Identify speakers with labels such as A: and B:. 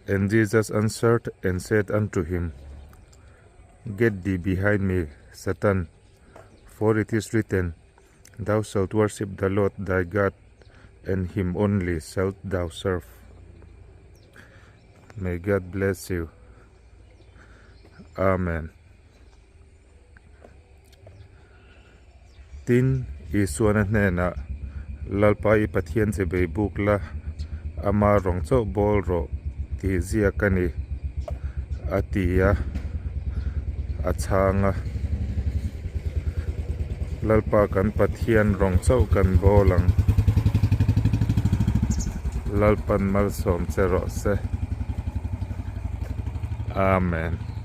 A: And Jesus answered and said unto him, Get thee behind me, Satan, for it is written, Thou shalt worship the Lord thy God, and him only shalt thou serve. May God bless you. Amen. Tin, Isuan a hnenah, Lalpa i Pathian che bei buk la, ama rawng chauh bawl rawh tih ziak a ni, a ti a, a chhang a. Lalpa kan Pathian rawng chauh kan bawl ang. Lalpan malsawm che rawh se. Amen.